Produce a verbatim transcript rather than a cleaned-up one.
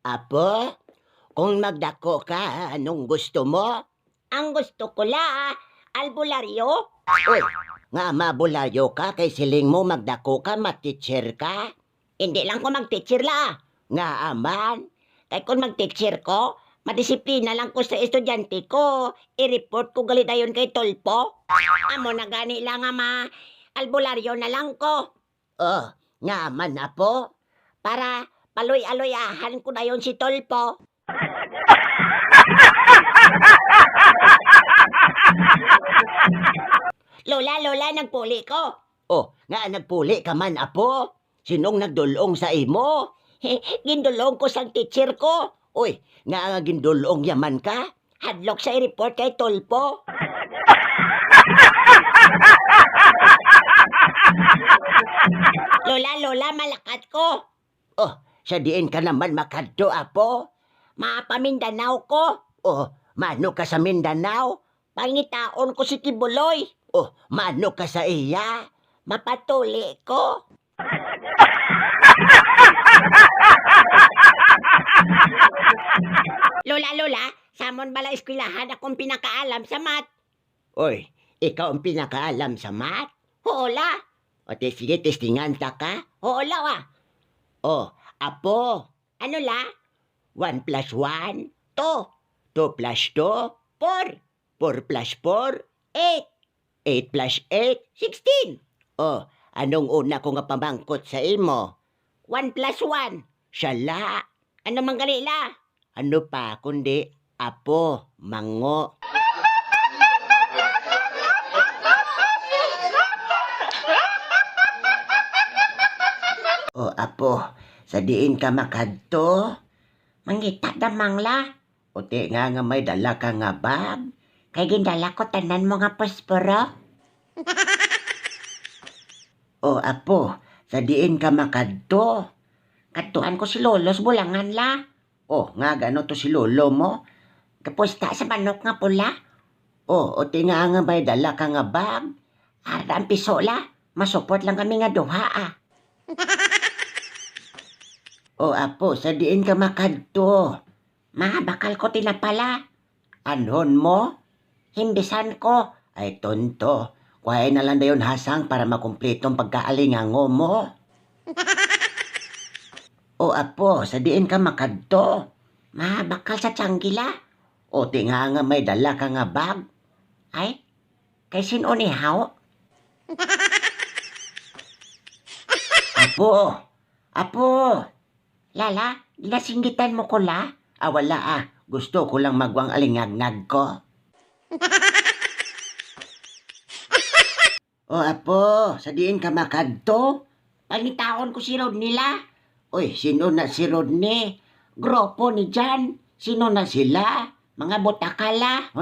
Apo, kung magdako ka, anong gusto mo? Ang gusto ko la, albularyo. Uy, nga mabularyo ka kay siling mo magdako ka, ma-teacher ka? Hindi lang ko mag-teacher la. Nga aman, kay kung mag-teacher ko, madisiplina lang ko sa estudyante ko. I-report ko gali dayon kay Tulfo. Amo na gani lang nga ma-albularyo na lang ko. Oh, nga man, apo, para paluy-aluyahan ko dayon si Tulfo. Lola, Lola, nagpuli ko. Oh, nga nagpuli ka man, apo? Sinong nagdul-ong sa imo? Gindul-ong ko sang teacher ko. Uy, nga nga gindul-ong ya man ka? Hadlok sa i-report kay Tulfo. Lola, Lola, malakat ko. Oh, sa diin ka naman makadto, apo? Mapamindanao ko. Oh, mano ka sa Mindanao? Pangitaon ko si Kibuloy. Oh, mano ka sa iya? Mapatuli ko. Lola, Lola, samon bala eskwelahan akong pinakaalam sa math? Oy, ikaw ang pinakaalam sa math? Oo, la. O, ti-, sige, testingan ta ka. Oo, la, ah. Oh, apo. Ano, la? One plus one, two. Two plus two, four. Four plus four, eight. Eight plus eight, sixteen. Oh, anong una ko nga pamangkot sa imo? One plus one. Siya la. Ano man gali, la? Ano pa kundi apo, mango. O apo, sa diin ka makadto? Mangita damang la. Uti nga nga may dala ka nga bag, kay gindala ko tanan mo nga posporo. O apo, sa diin ka makadto? Kadtuan ko si Lolo sa Bulangan la. O, nga gano to si Lolo mo? Kapusta sa manok nga pula. O, uti nga nga may dala ka nga bag. Ara ang piso la, masupot lang kami nga duha, ah. O apo, sa diin ka makadto? Ma, bakal ko tinapala. Anhon mo? Himbisan ko. Ay, tonto. Kuhain na lang dayon hasang para makumpleto ang pagkaalingango mo. O apo, sa diin ka makadto? Ma, bakal sa tianggi la. O, ti nga nga may dala ka nga bag. Ay, kay sin-o ni haw? Apo, apo. Lala, ginasinggitan mo ko, la? Ah, wala, ah. Gusto ko lang magwang alingagnag ko. O, apo, sa diin ka makadto? Pangitaon ko si Rodney, la. Uy, sino na si Rodney? Grupo ni Jan. Sino na sila? Mga butakala.